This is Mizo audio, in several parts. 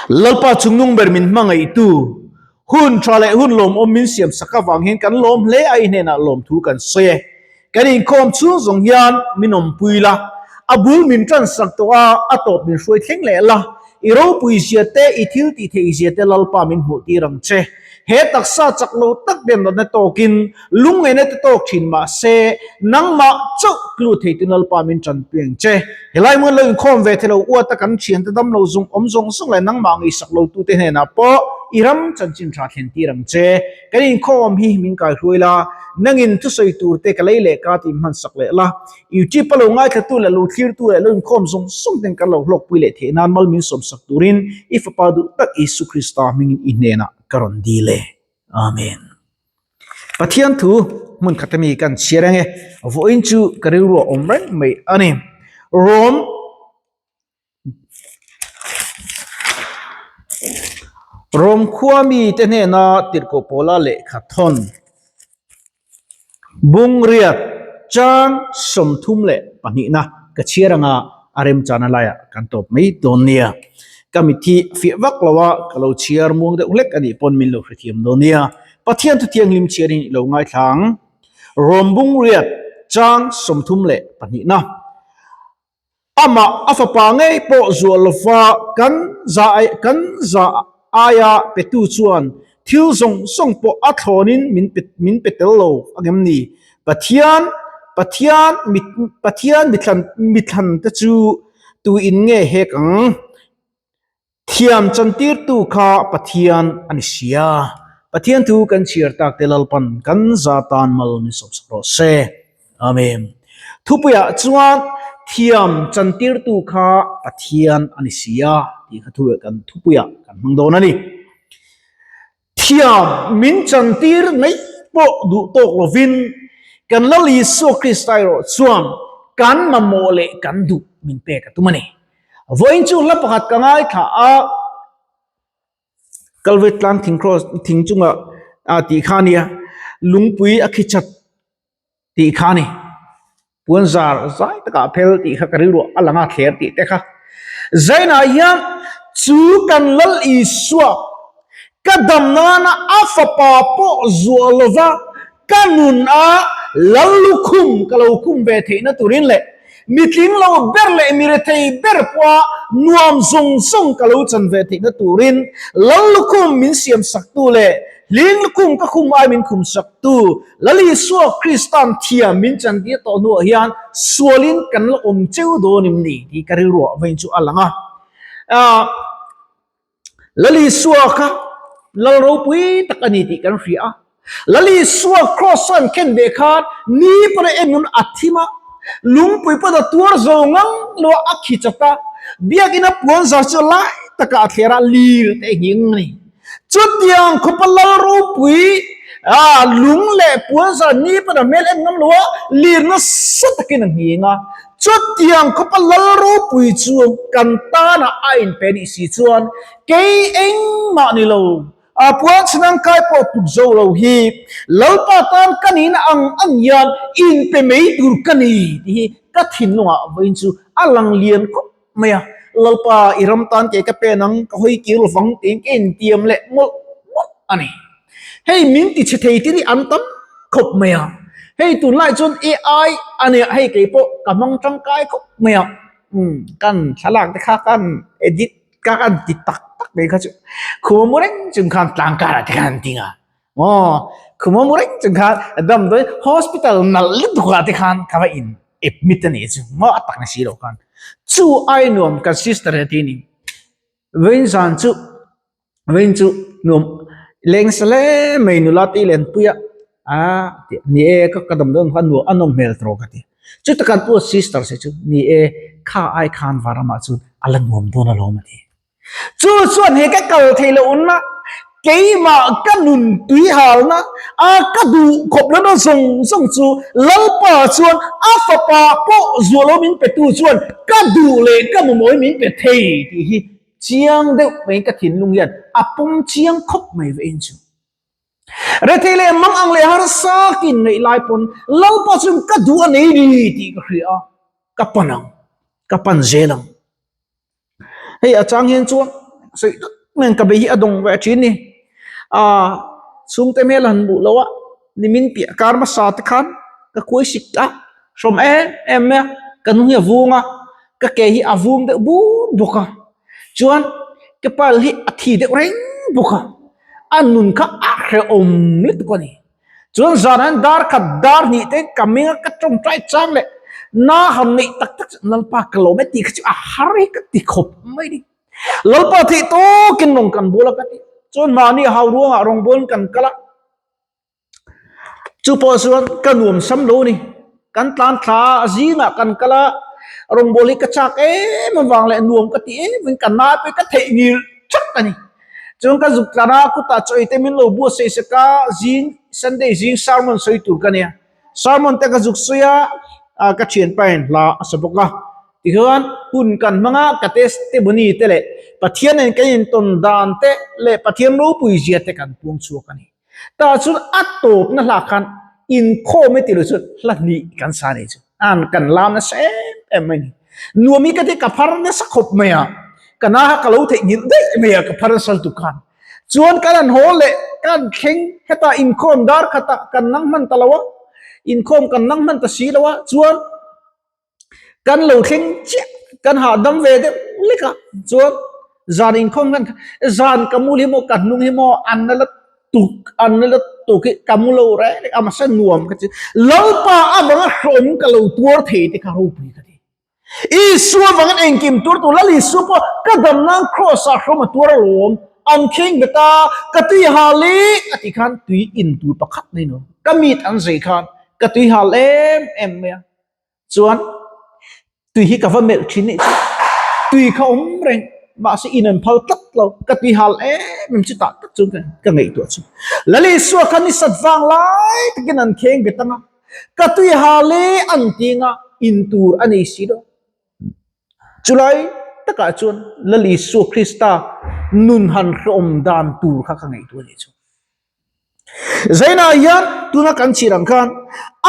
Lalpa chungnung ber min hmangaihtu, hun tha leh hun lawmawm min siam sak avang hian kan lawm hle a, i hnenah lawmthu kan sawi e. Kan inkhawm chhung zawng hian min awmpui la, a bul min tan sak tawh a, a tawp min hruai thleng leh la, i ropui zia te, i thil tih theih zia te Lalpa min hmuh tir ang che. He taksa chak lo tak den rawtna tawkin lungngaihna te tawk thin mah se, nangmah chauh tlu thei tu Lalpa min tanpui ang che. Helai hmun lo inkhawm ve thei lo uata kan thiante dam lo zung awm zawng zawng leh nangmah ngaihsak lo tute hnenah pawh i ram chanchin tha thlen tir ang che. Kan inkhawm hi min kaihruai la, nangin thusawi tur te ka lei leh ka tih hmansak leh la. YouTube a lo ngaithlatu leh lo thlirtu leh lo inkhawm zawng zawng ten kan lo hlawkpui leh theih nan mal min sawmsak turin i Fapa duh tak Isu Krista hmingin i hnenah ka rawn dil e. Amen. Pathian thu hmun khat ami kan chhiar ange, vawiin chu ka rilru a awm reng mai a ni. Rom Rom khua mite hnena tirhkoh pawla lehkha thawn Bungriat chang 32na ka chhiar anga a remchana laiah kan tawp mai dawn nia. Ka mitthi fiah vak lo a, ka lo chhiar muang deuh hlek a nih pawn min lo hrethiam dawn nia. Pathian thuthianghlim chhiarin i lo ngaithla ang. Rom Bungriat chang 32na. Amah a fapa ngei pawh zuah lova kan za kan za aia petu chuan thil zawng zawng pawh a thlawnin min pe min pe tel lo angem ni? Pathian Pathian mit Pathian mithlan mithlan te chu tuin nge hek ang? Thiam chantirtu kha Pathian a ni sia. Pathian thu kan chhiar tak te Lalpan kan za tan mal min sawmsak rawh se. Amen. Thupuiah chuan thiam chantirtu kha Pathian a ni sia tih kha thu kan thupuiah kan hmang dawn a ni. Thiam min chantir mai pawh duh tawk lovin kan Lal Isua Krista erawh chuan kan mamawh leh kan duh min pek a tum a ni. Vawiin chu hla pakhat ka ngaithla a, Kalve tlang thing cross thing chunga a tih kha a nia, lungpui a khi chat tih kha a ni. Puan zar zai takah phel tih kha ka rilruah a lang a thler tih te kha. Zainah hian chu kan Lal Isua ka dam nana a fapa pawh zuah lova ka nun a Lal lukhum ka lo khum ve theihna turin leh mitling lo ber leh mi rethei ber pawha nuam zawng zawng ka lo chan ve theihna turin Lal lukhum min siam saktu leh hling lukhum ka khum ai min khum saktu Lal Isua Krista'n thiam min chantir tawh hnuah hian sualin kan la awm cheu dawn em ni tih ka rilruah vawiin chu a lang a. Lal Isua kha Lal ropui tak a ni tih kan hria a. Lal Isua cross an khen ve khan ni pawh en nun a thim a, lungpui pawh a tuar zo ngang lo a, a khi chat a, biakina puan zar chu lai takah a thler a, lir te nghing a ni. Chutiang khawpa lal ropui a lung leh puan zar ni pawn a hmel en ngam lo a, lir nasa takin a nghing a. Chutiang khawpa lal ropui chu kan tana a inpe nih si chuan kei engmah ni lo, a puan chhan angkai pawh tuk zo lo hi Lalpa tan ka nihna ang ang hian inpe mai tur ka ni tih hi ka thinlungah vawiin chu a lang lian khawp mai a, Lalpa i ram tan ke ka pen ang, ka hawi kir lovang tiin ka intiam leh mawlh mawlh a ni. Hei min ti chhe thei te hi an tam khawp mai a, hei tunlai chuan AI a nia, hei kei pawh ka hmang tangkai khawp mai a, umm kan thlalak te kha kan edit ka kan ti tak tak mai kha chu khuma mu reng chung khan tlang karah te khan an ti nga Aw, khuma mu reng chung khan damdawi hospital nalh lutuk ah te khan ka va in admit a nih chu maw a tak ni si loh khan chu ai nuam kan sister he ti ni vawiin zan chu vawiin chu nuam leng sa hle mai nula te len pui a ah ni e ka ka damdawi khan nuam a nawm hmel tawh ka ti chuta kan pu sister se chu ni e kha ai khan varamah chuan a la nuam dawn alawm a ti. Chu chuan he ka kal thei lohna, keimah ka nun tui halna, a ka duh khawp lohna zawng zawng chu Lalpa chuan a fapa pawh zuah lo min petu chuan ka duh leh ka mawmawi min pe thei tih hi chiang deuh maiin ka thinlung hian a pawm chiang khawp mai ve in chu. Rethei leh mang ang leh harsa kin ngaih lai pawn Lalpa chuan ka duh a nei ni tih ka hria a, ka pan ang, ka pan zel ang. Hei a chang hian chuan Sawi tak nen ka bei hi a dawng ve thin ni. Aa chhungte hmel han hmuh loh a nimin piah kar hmasa te khan ka kuai sik a hrawm em em mai a ka hnung hi a vung a ka ke hi a vung deuh bur bawk a chuan ka pal hi a thi deuh reng bawk a a nun kha a hrehawm lutuk a ni. Chuan zan an dar khat dar hnih te ka ming a ka tawngtai chang leh na han neih tak tak chu Lalpa ka lawm e tih kha chu a har hi ka ti khawp mai ni. Lalpa theih tawkin rawng kan bawl a ka ti. Chuan mahni hau ruangah rawng bawlin kan kal a. Chu pawh chuan ka nuam sam lo ni. Kan tlan thla a zingah kan kal a rawngbawl hi ka chak em avang leh nuam ka ti em in ka nai pawh hi ka theih ngil thak a ni. Chuan ka zuk tlar a kutah chaw ei te min lo buatsaih sak a zing Sunday zing sermon sawi tur ka nia. Sermon te ka zuk sawi a ka thianpa in hla a sa bawk a. Tichuan hun kan hmang a ka testimony te leh Pathian nen kan intawn dan te leh Pathian ropui zia te kan puang chhuak a ni. Tah chuan a tawpna hla khan inkhawm e tilo chuan hla hnih kan sa nei chu an kan lam nasa em em mai ni. Nuam hi ka ti ka phar nasa khawp mai a, ka na kha ka lo theihnghilh daih mai a ka phar nasa lutuk khan. Chuan kan han haw leh kan thleng hetah inkhawm dar khatah kan nang hman ta lo a, inkhawm kan nang hman ta si lo a chuan Kan lo thleng chiah kan hahdam ve deuh lek a chuan zan inkhawm khan zan ka mul hi maw ka hnung hi maw an na la tuk an na la tuk hi ka mu lo reng reng a mahse nuam ka ti Lalpa avanga hlawm ka lo tuar thei te kha ropui ka ti Isua vangin engkim tur tur Lal Isua pawh ka dam nan cross ah hlawm a tuar alawm an kheng bet a ka tui hal i a tih khan tui in tur pakhat mai no ka mit an zei khan ka tui hal em em mai a. Chuan tui hi ka va melh thin nih chu tui kha awm reng mahse in an phal tlat lo ka tui hal em em chu tah tak chuan ka ngaihtuah chu Lalisua kha ni sat vang lai takin an kheng bet anga ka tui hal e an ti anga in tur a nei si lo chulai takah chuan Lalisua Krista nun han hlawm dan tur kha ka ngaihtuah nih chu. Zainah hian tuna kan chhir ang khan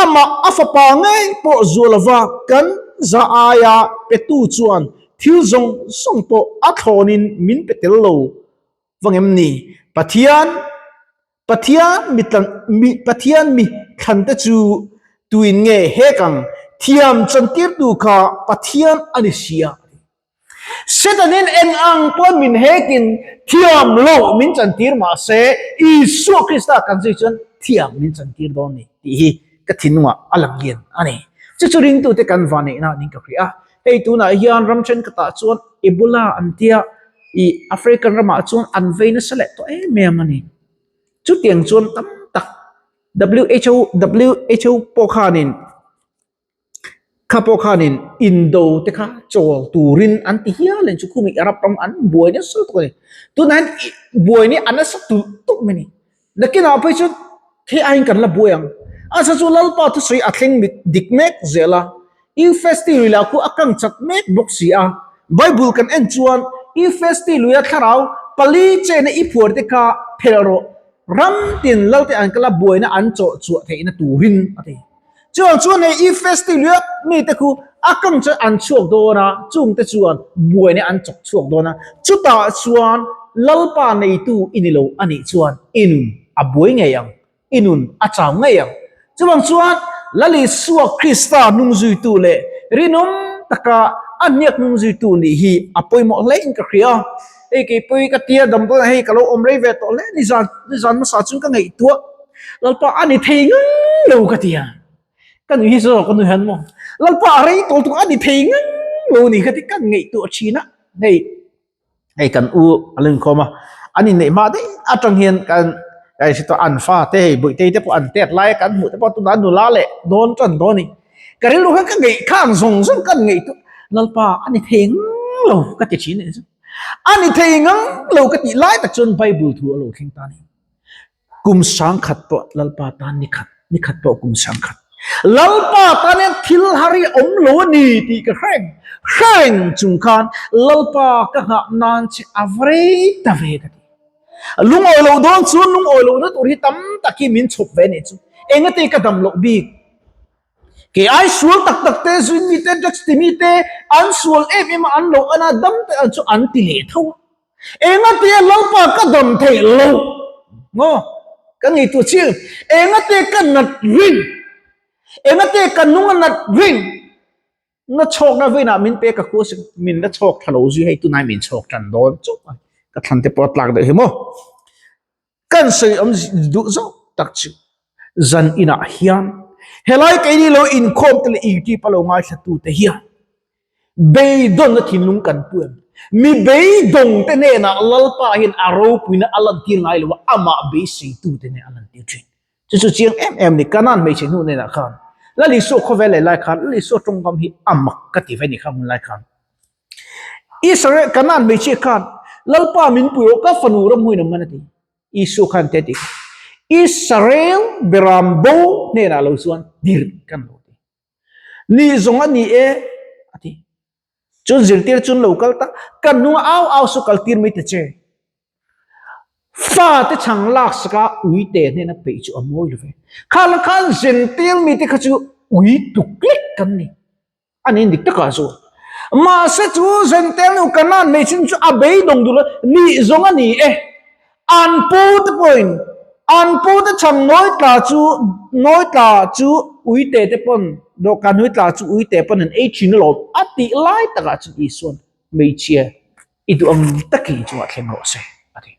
amah a fapa ngei pawh zual lova kan za aia petu chuan thil zawng zawng pawh a thlawnin min pe tel lo vang em ni? Pathian Pathian mi tlan mi Pathian mi thlante chu tuin nge hek ang? Thiam chantirtu kha Pathian a ni sia. Setanin eng ang pawn min hekin thiam lo min chantir mah se, Isua Krista kan zui chuan thiam min chantir dawn ni tih hi ka thinlungah a lang lian a ni. Chu chu ringtute kan vanneihna niin ka hria a. Hei tunah hian ram thenkhatah chuan Ebola an tia, ih African ramah chuan an vei nasa leh tawh em em a ni. Chutiang chuan tam tak WHO WHO pawh khanin Kha pawh khanin indo te kha chawl turin an ti hial ang chu khumi Arab ram an buai nasa lutuk a ni. Tunah hian buai ni a nasa tulh tulh mai a ni. Nakinah phei chuan thei aiin kan la buai ang. A chhan chu Lalpa thusawi a thleng mit dik mek zel a. Euphrates lui lah khu a kang chat mek bawk si a. Bible kan en chuan Euphrates luia thlarau pali chena i phuar te kha phelh rawh. Ram tin Lalte an kala buaina an chawh chhuah theihna turin a ti. Chuan chuan hei Efes tih luia mite khu a kang chuan an chhuak dawn a, chungte chuan buaina an chawk chhuak dawn a, chutah chuan Lalpa neitu i ni lo a nih chuan i nun a buai ngei ang, i nun a chau ngei ang. Chuvang chuan Lal Isua Krista hnungzuitu leh rinawm taka a hniak hnungzuitu nih hi a pawimawh hle in ka hria. Hei keipui ka tia damdawi hei ka lo awm rei ve tawh hle nizan nizan hmasa chuan ka ngaihtuah Lalpa a ni thei ngang lo ka ti a ka nui hi zawk ka nui han maw Lalpa a rei tawh tuk a ni thei ngang lo ni ka ti ka ngaihtuah thin a hei hei kan u a lo inkhawm a an inneih hma daih atang hian kan kan hre tawh an fa te hei Bawihtei te pawh an tet lai a kan hmuh te pawh tunah nula leh dawn tan dawn a ni ka rilru khan ka ngaih khang zawng zawng ka ngaihtuah Lalpa a ni thei ngang lo ka ti thin a ni chu. A ni thei ngang lo ka tih lai tak chuan Bible thu a lo thleng ta a ni. Kum sangkhat pawh Lalpa tan ni khat, ni khat pawh kum sangkhat. Lalpa tan hian thil har hi awm lo a ni tih ka hreng hreng chung khan Lalpa ka nghah nan che a va rei ta ve ka ti. Lungawi loh dawn chuan lungawi lohna tur hi tam tak hi min chhawp ve a nih chu. Engati ka dam loh bik? Kei ai sual tak tak te, zuin mi te, drugs ti mi te, an sual em em a, an lo an a, dam te an chu an ti leh tho a. Engatia Lalpa ka dam theih loh maw? Ka ngaihtuah chiang. Engatia ka nat ring? Engatia ka nung a nat ring? Na chhawkna vawiinah min pe ka khu a min la chhawk tha lo zui hei tunai min chhawk tan dawn chauh a ka thlan te pawh a tlak daih hi maw kan sawi awm duh zawk tak chu zan inah hian helai keini lo inkhawm te leh youtube a lo ngaithla tu te hian beidawnna thinlung kan pu em mi beidawng te hnenah Lalpa hian a ropuina a lantir ngai lo a amah beisei tu te hnenah a lantir thin. Chu chu chiang em em ni, Kanaan hmeichhe hnu hnenah khan Lal Isua khawvel leh lai khan Lal Isua tawngkam hi a mak ka ti ve ni kha hmun lai khan. Israel Kanaan hmeichhia khan Lalpa min pui rawh ka fanu ram hmuin awm an a ti. Isua khan te a ti kha. Israel beram bo hnenah lo chuan tirh kan lo ti. Ni zawng a ni e a ti. Chun zirtir chun lo kal ta, kan hnunga au au su kal tir mai ta che. Fa te chhang lak saka ui te hnena peih chu a mawi lo ve. Kha la khan zentil mi te kha chu ui tuk lek kan ni. A ni dik takah chuan. Mahse chu zentel nu Kanan hmeichhin chu a beidawng duh lo, nih zawng a ni e. An pu te pawhin an pu te chhang nawi tla chu nawi tla chu uite te pawn dawhkan hnui tla chu uite pawn an ei thin alawm a tih lai takah chuan Isua'n hmeichhia i duh ang takin chungah thleng rawh se a ti.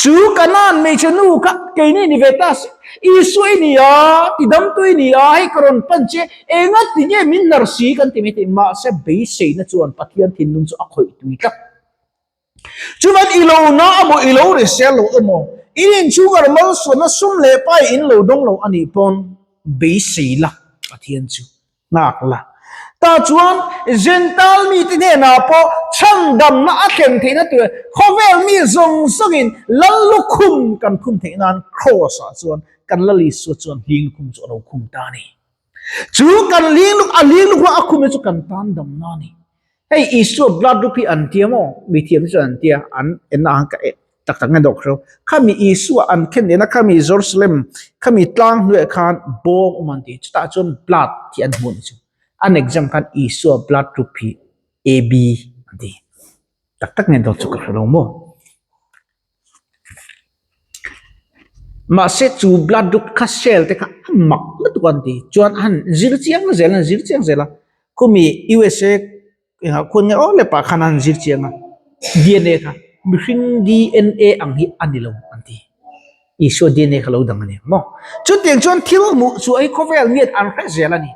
Chu Kanaan hmeichhe nu kha keini ni ve ta se, Isua i ni a, tidamtu i ni a, hei ka rawn pan che, enga ti nge min hnar si kan ti mai thei, mahse beiseina chuan Pathian thinlung chu a khawih tui tlat. Chuvan i lo na emaw i lo risel lo emaw, in inchhungar malsawmna sum leh pai in lo dawng lo a nih pawn beisei la Pathian chu nghak la. Tah chuan Gentile mite hnenah pawh chhandamna a thlen theihna tur khawvel mi zawng zawngin Lal lukhum kan khum theih nan Kraws-ah chuan kan Lal Isua chuan hling lukhum chu a lo khum ta a ni. Chu kan hling luk a hling lukhum a khum hi chu kan tan damna a ni. Hei Isua blood group hi an tia maw? Mi thiam chu an tia, an enna ang ka eh tak tak nge dawk hreu. Khami Isua an khen nena khami Jerusalem khami tlang hnuaiah khan bawng awm an ti. Chutah chuan blood hi an hmuh a ni chu. An exam khan Isua blood group hi AB an ti. Tak tak nge dawt chu ka hre lo maw? Mahse chu blood group kha cell te kha a mak lutuk an ti. Chuan a han zir chiang zel a, zir chiang zel a. Khumi USA engah khuan nge aw le pah khan a han zir chiang a. DNA kha mihring DNA ang hi a ni lo an ti. Isua DNA kha lo dang a ni ang maw? Chutiang chuan thil hmuh chu hei khawvel mian an hre zel a ni.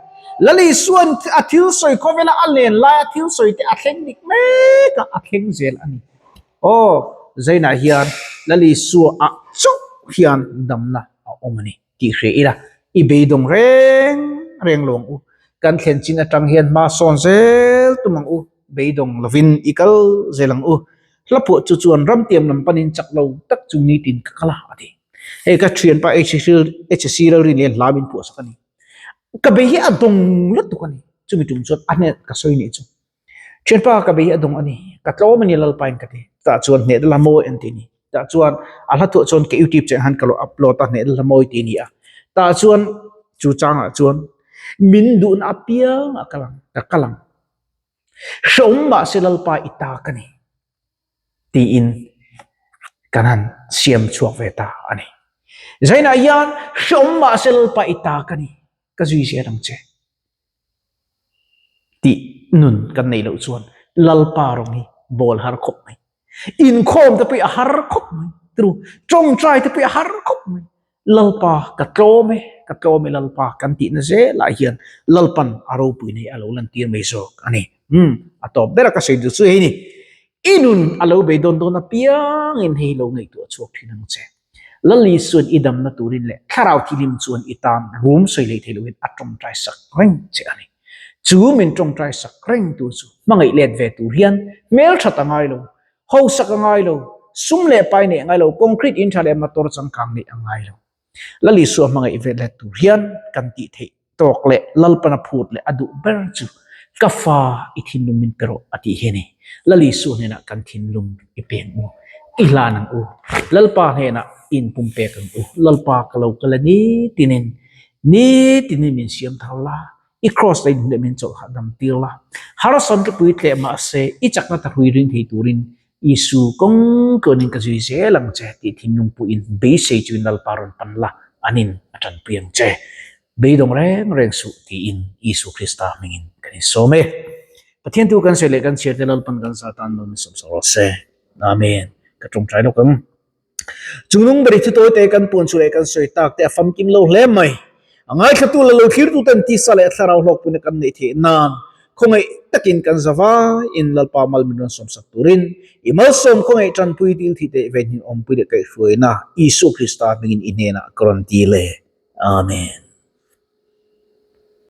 Lal Isua'n a thil sawi khawvela a len laia thil sawi te a thleng dik mek a, a thleng zel a ni. Aw, Zainah hian Lal Isua ah chauh hian damna a awm a ni tih hria ila, i beidawng reng reng lo ang u. Kan thlen chin atang hian hma sawn zel tum ang u, beidawng lovin i kal zel ang u. Hla phuah chu chuan ramtiam lam panin chak lo tak chu nitin ka kal a, a ti. Hei ka thianpa HC Lalrin lian hla min phuah sak a ni. Ka bei hi a dawng lutuk a ni. Chumi tum chuan a hnen ka sawi nih chu. Thianpa ka bei hi a dawng a ni, ka tlawm a ni Lalpain ka ti. Tah chuan hneh la mawi an ti ni. Tah chuan a hla thuah chuan ka youtube channel han ka lo upload a hneh la mawi ti ni a. Tah chuan chu changah chuan min duhna apiang a kal ang, ka kal ang. Hrehawm mahse Lalpa i ta ka ni tiin kan han siam chhuak ve ta a ni. Zainah hian hrehawm mahse Lalpa i ta ka ni, ka zui zel ang che. Tih nun kan neih loh chuan Lalpa rawng hi bawl har khawp mai. Inkhawm te pawh hi a har khawp mai. Tru, tawngtai te pawh hi a har khawp mai. Lalpa ka tlawm e, ka tlawm e Lalpa kan tihna zelah hian Lalpan a ropui nei a lo lantir mai zawk a ni. Umm, a tawp ber a ka sawi duh chu hei ni. I nun a lo beidawn dawn apiangin hei lo ngaihtuah chhuak thin ang che. Lali chuan i damna turin leh thlarau thihlim chuan i tan rum sawi leh thei loin a tawngtai sak reng che a ni. Chu min tawngtai sak reng tu chu hmangaih let ve tur hian hmelthat a ngai lo, hausak a ngai lo, sum leh pai neih a ngai lo, concrete in tha leh motor changkang neih a ngai lo. Lali sua hmangaih ve let tur hian kan tih theih tawk leh Lalpana phut leh a duh ber chu ka fa i thinlung min pe rawh a tih hi a ni. Lal Isua hnenah kan thinlung i peng u, i hlan ang u. Lalpa hnenah i inpumpek ang u. Lalpa ka lo kal a nitinin, nitinin min siam thar la, i kraws lei hmuh leh min chawlh hahdam tir la. Harsan tlupui tleh mahse i chakna ta hrui ring thei turin. Isu kawng tluanin ka zui zel ang che tih thinlung puiin beisei chuin Lalpa rawn pan la, anin a tanpui ang che. Beidawng reng reng suh tiin Isu Krista hmingin kan insawm e. Pathian tu kan sawi leh kan chhiar te Lalpan kan zah tan lo min sawm sak rawh se. Amen. Ka tawngtai lawk ang. Chungnung beri thu tawi te kan puan chu leh kan sawi tak te a famkim lo hle mai. A ngaithlatu la lo thlirtu ten tisa leh thlarau hlawkpuina kan neih theih nan khawngaih takin kan zavai in Lalpa mal min rawn sawmsak turin i malsawm khawngaih tanpui dil thih theih ve hnin awmpui leh kaihhruaina Isua Krista hmingin i hnenah ka rawn ti le. Amen.